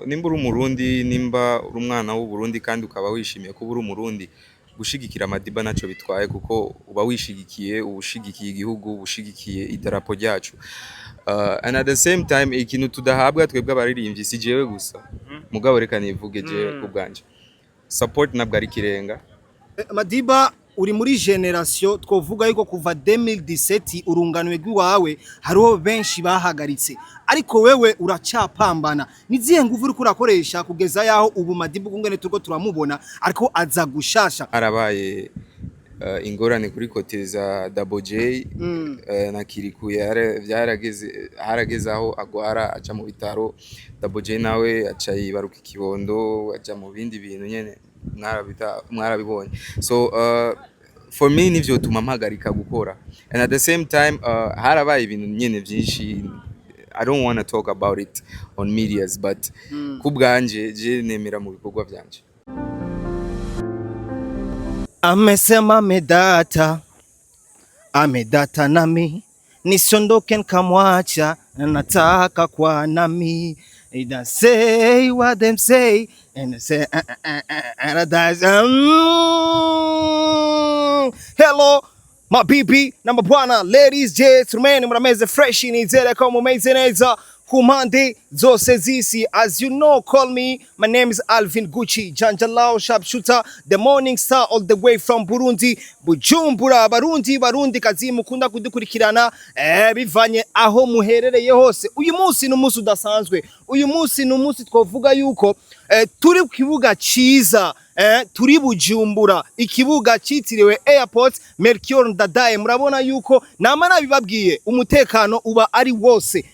Nimba uri Umurundi, nimba uri umwana w'Uburundi kandi ukaba wishimiye kuba uri Umurundi, gushigikira Madiba naco bitwaye, kuko uba wishigikiye, uba ushigikiye igihugu, uba ushigikiye idarapo ryacu. And at the same time, ikintu tudahabwa twebwe abaririmbyi, si jewe gusa, mugabo reka nivuge jewe kubwanje, support ntabwo ari ikirenga. Madiba, uri muri generation twovuga yuko kuva 2017 urunganwe rw'iwawe hariho benshi bahagaritse, ariko wewe uracapambana. Nizihe nguvu uriko urakoresha kugeza yaho ubu Madiba kungene turiko turamubona ariko aza gushasha? Harabaye ingorane kuri côté za Double J na Kiriku. Vyarageze, harageze aho agwara, aca mu bitaro. Double J nawe aca yibaruka ikibondo, aja mu bindi bintu nyene mwarabibonye. So for me nivyo tuma mpagarika gukora. And at the same time, harabaye ibintu nyene vyinshi. I don't want to talk about it on medias, but kubwanje je nemera mu bikorwa vyanje. Amesema amedata, amedata nami nisiondoke nkamwacha, nataka kwa nami. Ida say what them say and say Hello mabibi na mabwana, ladies, gentlemen, murameze fresh? Nizere ko mumeze neza ku mpande zose z'isi. As you know, call me, my name is Alvin Gucci Janjalao, sharpshooter, the morning star, all the way from Burundi, Bujumbura. Barundi, Barundi kazi mukunda kudukurikirana, bivanye aho muherereye hose, uyu munsi ni umunsi udasanzwe. Uyu munsi ni umunsi twavuga yuko turi ku kibuga ciza, turi Bujumbura, ikibuga citiriwe Airport Melchior Ndadaye. Murabona yuko nama nabibabwiye, umutekano uba ari wose,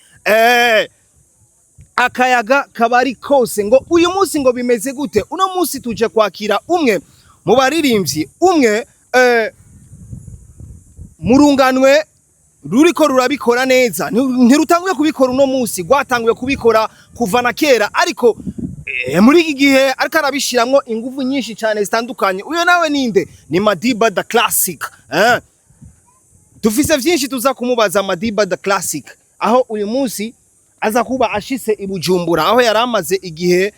akayaga kaba ari kose. Ngo uyu munsi ngo bimeze gute? Uno munsi tuje kwakira umwe mu baririmbyi, umwe murunganwe ruriko rurabikora neza. Ntirutanguye kubikora uno munsi, rwatanguye kubikora kuva na kera, ariko muri iki gihe ariko arabishiramwo ingufu nyinshi cyane zitandukanye. Uyo nawe ninde? Ni Madiba the Classic. Dufise vyinshi tuza kumubaza Madiba the Classic, aho uyu munsi aza kuba ashitse i Bujumbura, aho yari amaze igihe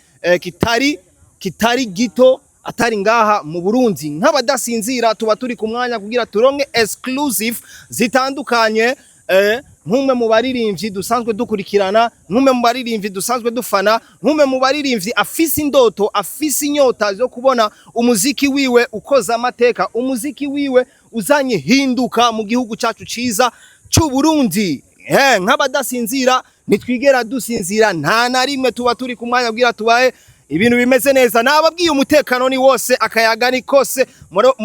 kitari gito atari ngaha mu Burundi. Nk'abadasinzira tuba turi ku mwanya kugira turonke exclusive zitandukanye, nk'umwe mu baririmbyi dusanzwe dukurikirana, nk'umwe mu baririmbyi dusanzwe dufana, nk'umwe mu baririmbyi afise indoto, afise inyota zo kubona umuziki wiwe ukoza amateka, umuziki wiwe uzanye hinduka mu gihugu cyacu ciza c'u Burundi. Nk'abadasinzira ntitwigera dusinzira nta na rimwe, tuba turi ku mwanya kugira tubahe ibintu bimeze neza. Nababwiye, umutekano ni wose, akayaga ni kose,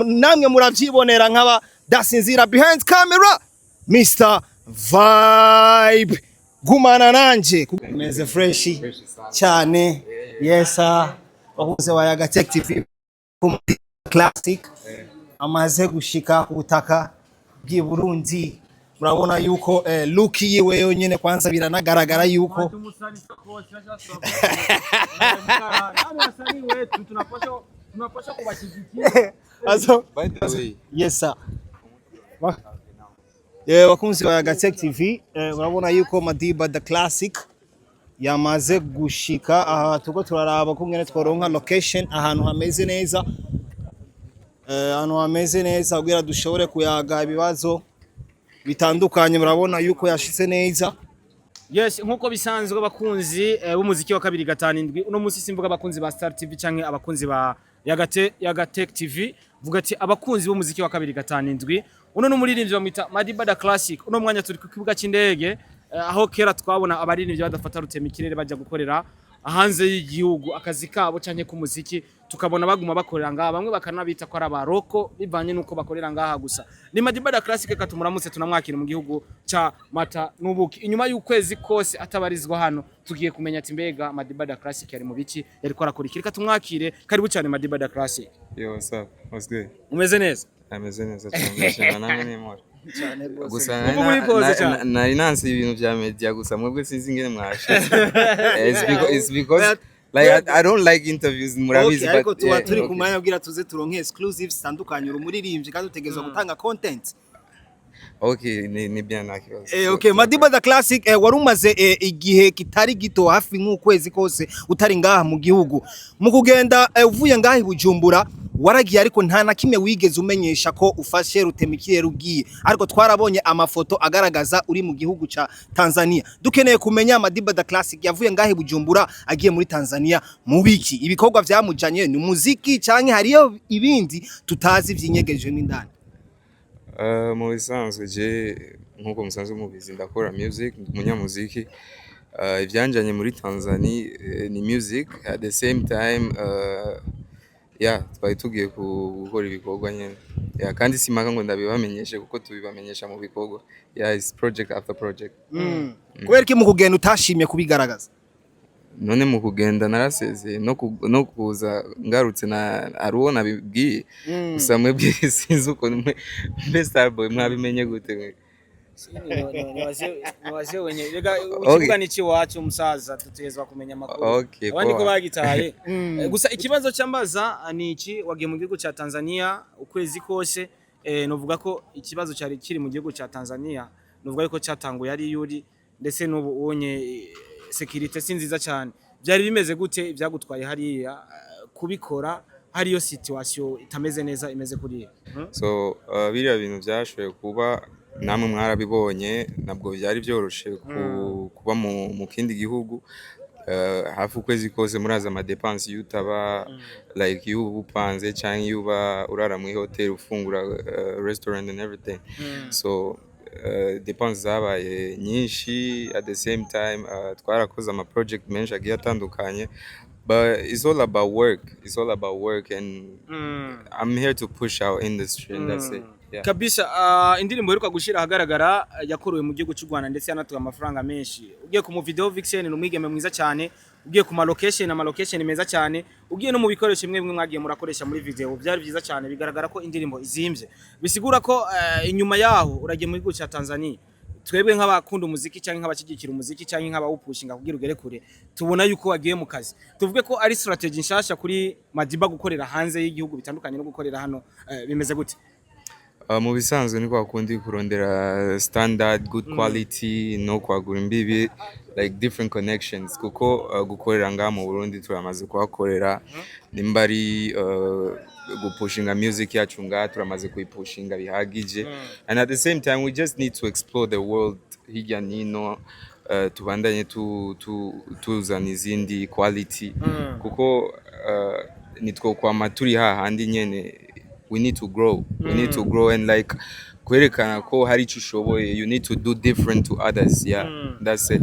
namwe muravyibonera. Nk'abadasinzira, behind camera Mr Vibe, gumana nanje. Meze fresh cyane. Yes sir. Wahuze wa Yaga Tech TV, Classic amaze gushika ku butaka bw'i Burundi. Murabona yuko look yiwe yonyene kwanza biranagaragara yuko Wasanii wetu tunapaswa kuwashirikia. Azo. By the way, Yes sir. Wakunzi wa Yaga Tech TV, murabona yuko Madiba the Classic yamaze gushika aha. Turiko turaraba ko ngene tworonka location ahantu hameze neza, ahantu hameze neza kugira dushobore kuyaga ibibazo bitandukanye. Murabona yuko yashitse neza. Yes, nkuko bisanzwe, abakunzi b'umuziki wa 257, uno munsi simvuga abakunzi ba Star TV canke abakunzi ba Yagatech TV, vuga ati abakunzi b'umuziki wa 257. Uno n'umuririmbyi bamwita Madiba da Classic. Uno mwanya turi ku kibuga c'indege, aho kera twabona abaririmbyi badafata rutema ikirere bajya gukorera hanze y'igihugu akazi kabo canke k'umuziki, tukabona baguma bakorera ngaha, bamwe bakanabita ko ari abaroko bivanye nuko bakorera ngaha gusa. Ni Madiba da Classic, katumuramutse, tunamwakira mu gihugu ca Mata n'ubuki. Inyuma y'ukwezi kose atabarizwa hano, tugiye kumenya ati mbega Madiba da Classic yari mu biki, yariko arakora iki? Reka tumwakire. Karibu cyane Madiba da Classic. Yo, what's up? What's good? Umeze neza? Ameze neza cyane, ndashima namwe nimora. Gusa Ubu muri koze cyane. Nari nanse ibintu vya media, gusa mwebwe sinzi ingene mwashitse. It's because like I don't like interviews, murabizi. Okay, ariko But tuba yeah, turi ku okay. mwanya kugira tuze turonke exclusive zitandukanye. Uri umuririmbyi kandi utegerezwa gutanga content. Okay, ni bien, nta kibazo. Okay, Madiba the Classic, wari umaze igihe kitari gito, hafi nk'ukwezi kose utari ngaha mu gihugu. Mu kugenda uvuye ngaha i Bujumbura, waragiye ariko nta na kimwe wigeze umenyesha ko ufashe rutemikirere ugiye, ariko twarabonye amafoto agaragaza uri mu gihugu ca Tanzania. Dukeneye kumenya, Madiba the Classic yavuye ngaha i Bujumbura agiye muri Tanzania mu biki? Ibikorwa vyamujanye ni muziki canke hariyo ibindi tutazi vyinyegeje n'indani? Mu bisanzwe je nk'uko musanzwe mubizi ndakora music, ndi umunyamuziki. Ivyanjanye muri Tanzania ni music. At the same time, yeah, twari tugiye gukora ibikorwa nyene, yeah, kandi simpaka ngo ndabibamenyeshe kuko tubibamenyesha mu bikorwa. Yeah, it's project after project. Kubera iki mu kugenda utashimye kubigaragaza? None mu kugenda narasezeye, no kuza ngarutse na hari uwo nabibwiye gusa. Mwebwe sinzi ukuntu mbe Starboy mwabimenye gute mwe? Niwaze wenye rega. Ikibuga ni iwacu umusaza, dutegerezwa kumenya amakuru. Okay, abandi ko poa. bagitaye. Gusa ikibazo cyambaza ni iki: wagiye mu gihugu cya Tanzania ukwezi kose, novuga ko ikibazo cyari kiri mu gihugu cya Tanzania, novuga yuko cyatanguye ari yuri, ndetse n'ubu ubonye sécurité si nziza cyane. Byari bimeze gute byagutwaye hariya kubikora hariyo situation itameze neza imeze kuriya? So biriya bintu byashoboye kuba namwe mwarabibonye, ntabwo byari byoroshe kuba mu kindi gihugu hafi ukwezi kose. Murazi ama dépenses iyo utaba like iyo uba upanze canke iyo uba urara muri hotel, ufungura restaurant and everything. So dépenses zabaye nyinshi. At the same time, twarakoze ama project menshi agiye atandukanye, but it's all about work, it's all about work, and I'm here to push our industry and that's it, yeah. Kabisa. Indirimbo iheruka gushira ahagaragara yakorewe mu gihugu cy'u Rwanda, ndetse yanatuye amafaranga menshi. Ugiye ku mu video vixen, ni umwigeme mwiza cyane. Ugiye ku ma location, ama location meza cyane. Ugiye no mu bikoresho bimwe bimwe mwagiye murakoresha muri video, byari byiza cyane. Bigaragara ko indirimbo izimbye, bisigura ko inyuma yaho uragiye mu gihugu cya Tanzania. Twebwe nk'abakunda umuziki cyangwa nk'abashyigikira umuziki cyangwa nk'abawupushinga kugira ugere kure, tubona yuko wagiye mu kazi. Tuvuge ko ari strategy nshasha kuri Madiba gukorera hanze y'igihugu bitandukanye no gukorera hano, bimeze gute? Mu bisanzwe ni kwa kundi kurondera standard, good quality no kwagura imbibi, like different connections, kuko gukorera ngaha mu Burundi turamaze kuhakorera. Nimba ari gupushinga music yacu ngaha, turamaze kuyipushinga bihagije, and at the same time we just need to explore the world hirya nino, tubandanye tuzana izindi quality, kuko nitwo kwama turi hahandi nyene. We need to grow, we need to grow and like kwerekana ko hari icyo ushoboye. You need to do different to others, yeah, that's it.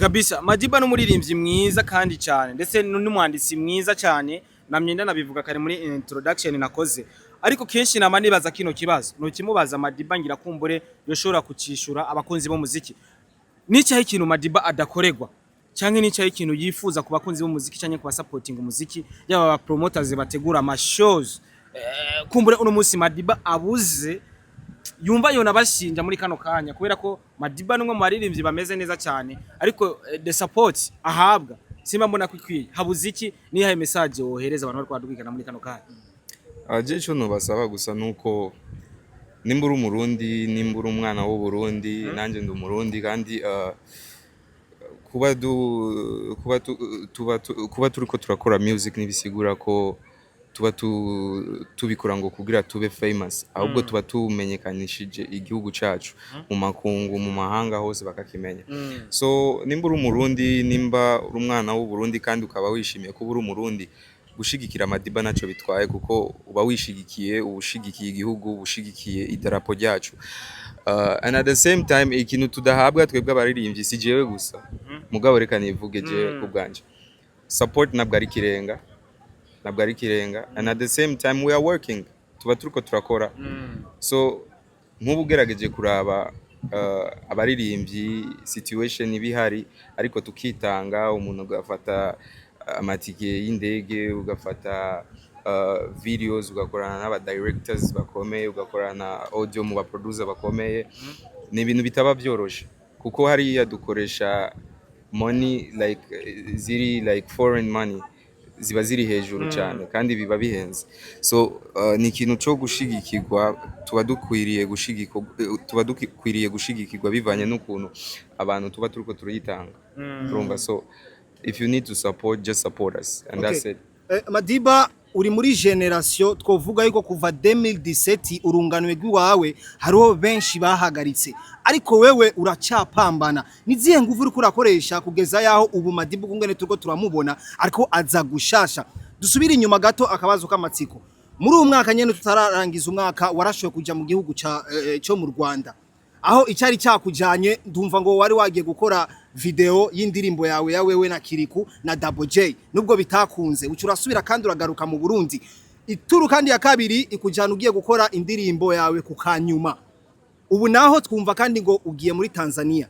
Kabisa Madiba n'umuririmbyi mwiza kandi cyane, ndetse n'umwanditsi mwiza cyane. Namye ndanabivuga kare muri introduction nakoze, ariko kenshi nama nibaza kino kibazo nukimubaza Madiba, ngira kumbure yoshobora kucishura abakunzi b'umuziki: nicyaho ikintu Madiba adakorerwa, canke nicyaho ikintu yifuza ku bakunzi b'umuziki canke ku basupporting umuziki, yaba aba promoters bategura ama shows, kumbure uno munsi Madiba abuze yumva yona bashinja muri kano kanya, kubera ko Madiba numwe mu baririmbyi bameze neza cyane, ariko the support ahabwa simba mbona ko ikwiye. Habuze iki? Nihaye message wohereza abantu bari kwadukikana muri kano kanya? Je ico nobasaba gusa nuko nimba uri Umurundi, nimba uri umwana w'Uburundi, nanjye ndi Umurundi, kandi kuba du, kuba tu, tuba tu, kuba turiko turakora music ntibisigura ko tuba tubikora ngo kugira tube famous, ahubwo tuba tumenyekanishije igihugu cacu mu makungu, mu mahanga hose bakakimenya. So nimba uri Umurundi, nimba uri umwana w'Uburundi kandi ukaba wishimiye kuba uri Umurundi, gushigikira Madiba naco bitwaye, kuko uba wishigikiye, uba ushigikiye igihugu, uba ushigikiye idarapo ryacu. And at the same time, ikintu tudahabwa twebwe abaririmbyi, si jewe gusa mugabo reka nivuge jewe ku bwanje, support ntabwo ari ikirenga, ntabwo ari ikirenga. And at the same time we are working, tuba turiko turakora. So nk'ubu ugerageje kuraba abaririmbyi, situation iba ihari, ariko tukitanga, umuntu ugafata amatike y'indege, ugafata videos, ugakorana n'aba directors bakomeye, ugakorana na audio mu ba producer bakomeye, ni ibintu bitaba byoroshe, kuko hariya dukoresha money like ziri like foreign money. ziba ziri hejuru cyane kandi biba bihenze. So ni ikintu cyo gushigikirwa, tuba dukwiriye gushigikirwa bivanye n'ukuntu abantu tuba turiko turayitanga, urumva? So if you need to support, just support us and that's it. Madiba, uri muri generation twovuga yuko kuva 2017 urunganwe rw'iwawe hariho benshi bahagaritse, ariko wewe uracapambana. Nizihe nguvu uriko urakoresha kugeza yaho ubu Madiba kungene turiko turamubona ariko aza gushasha? Dusubire inyuma gato, akabazo k'amatsiko: muri uyu mwaka nyene, tutararangiza umwaka, warashoboye kuja mu gihugu ca cyo mu Rwanda, aho icari cyakujanye ndumva ngo wari wagiye gukora video y'indirimbo yawe ya wewe na Kiriku na Double J. Nubwo bitakunze, uca urasubira kandi uragaruka mu Burundi. Ituru kandi ya kabiri ikujana ugiye gukora indirimbo yawe ku kanyuma. Ubu naho twumva kandi ngo ugiye muri Tanzania.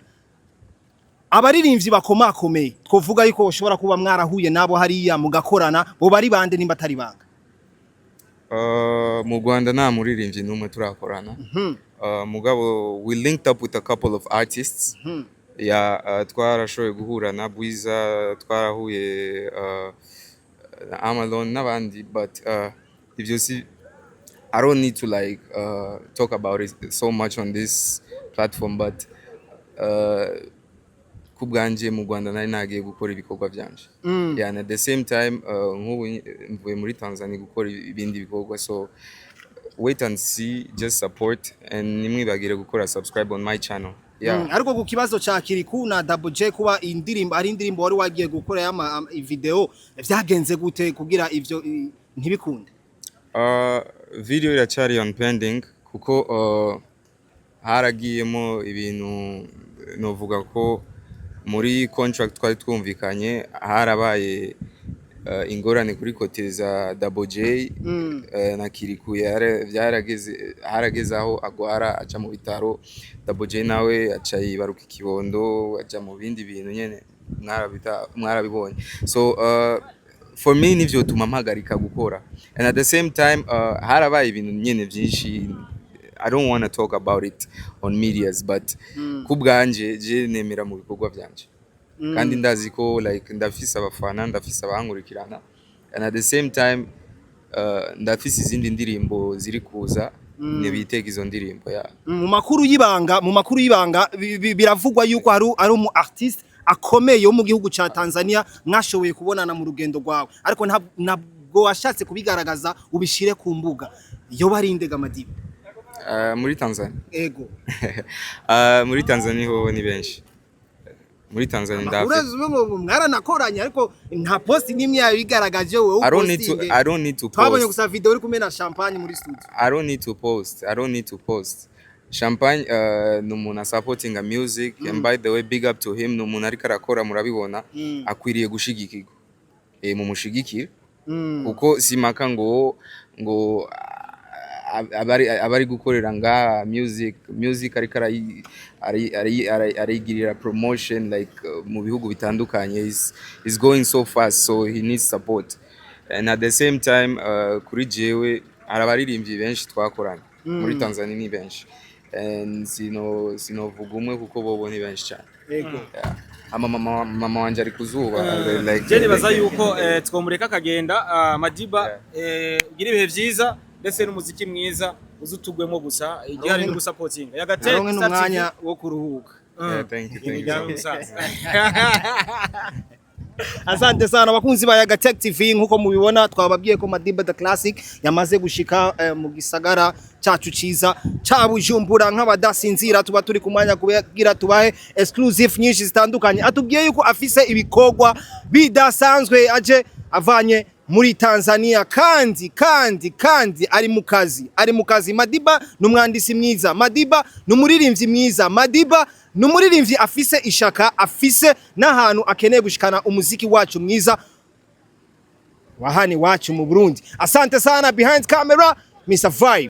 Abaririmbyi bakomakomeye twovuga yuko ushobora kuba mwarahuye nabo hariya mugakorana, bo bari bande nimba atari banga? Mu Rwanda nta muririmbyi n'umwe turakorana. Mugabo we linked up with a couple of artists. Yeah, twarashoboye guhura na Bwiza, twarahuye na Amalon n'abandi, but ivyo si, I don't need to like talk about it so much on this platform, but ku bwanje mu Rwanda nari nagiye gukora ibikorwa byanje. Yeah, and at the same time nk'ubu mvuye muri Tanzania gukora ibindi bikorwa. So wait and see, just support and nimwibagire gukora subscribe on my channel. Yeah. Ariko ku kibazo ca Kiriku na Double J, kuba indirimbo ari indirimbo wari wagiye gukora y'ama video, vyagenze gute kugira ivyo ntibikunde? Video iracyari on pending kuko haragiyemo ibintu, novuga ko muri contract twari twumvikanye harabaye ingorane kuri côté za Double J na Kiriku. Vyarageze, harageze aho agwara aca mu bitaro. Double J nawe aca yibaruka ikibondo, aja mu bindi bintu nyene mwarabibonye. So for me nivyo tuma mpagarika gukora, and at the same time harabaye ibintu nyene vyinshi. I don't want to talk about it on medias, but ku bwanje je nemera mu bikorwa vyanje kandi ndazi ko like ndafise abafana, ndafise abankurikirana, and at the same time ndafise izindi ndirimbo ziri kuza, nibitega izo ndirimbo, yeah. Mu makuru y'ibanga biravugwa yuko hari umu artiste akomeye wo mu gihugu ca Tanzania mwashoboye kubonana mu rugendo rwawe, ariko ntabwo washatse kubigaragaza ubishire ku mbuga. Yo barindega, Madiba? Muri Tanzania? Ego. Muri Tanzania ho ni benshi, muri Tanzania ndafise Urazi ngo mwaranakoranye, ariko nta post n'imwe yabigaragaje wowe. I don't need to upostinge. I don't need to Twabonye post. gusa video uri kumena champagne muri studio. I don't need to post. I don't need to post. Champagne ni umuntu supporting music, and by the way, big up to him. Ni umuntu ariko arakora, murabibona, akwiriye gushigikirwa. Mumushigikire kuko simaka ngo abari gukorera nga music ariko arayigirira promotion like mu bihugu bitandukanye, is going so fast, so he needs support. And at the same time kuri jewe hari abaririmbyi benshi twakoranye muri Tanzania, ni benshi, and sinovuga umwe kuko bobo ni benshi cyane. Ego. Yeah. Ama mama wanje ari kuzuba like Je nibaza yuko twomureka akagenda. Madiba, ugira ibihe vyiza ndetse n'umuziki mwiza uzutugwemo, gusa igihari ni gusapotinga yagate. Aronke n'umwanya wo kuruhuka. Yeah, thank you, thank you so much. Asante sana abakunzi ba Yaga Tech TV. Nkuko mubibona, twababwiye ko Madiba the Classic yamaze gushika mu gisagara cyacu ciza ca Bujumbura. Nk'abadasinzira tuba turi ku mwanya kugira tubahe exclusive nyinshi zitandukanye. Atubwiye yuko afise ibikorwa bidasanzwe aje avanye muri Tanzania, kandi ari mu kazi, ari mu kazi. Madiba ni umwandisi mwiza, Madiba ni umuririmbyi mwiza, Madiba ni umuririmbyi afise ishaka, afise n'ahantu akeneye gushikana umuziki wacu mwiza wa hano iwacu mu Burundi. Asante sana. Behind camera, Mr Vibe.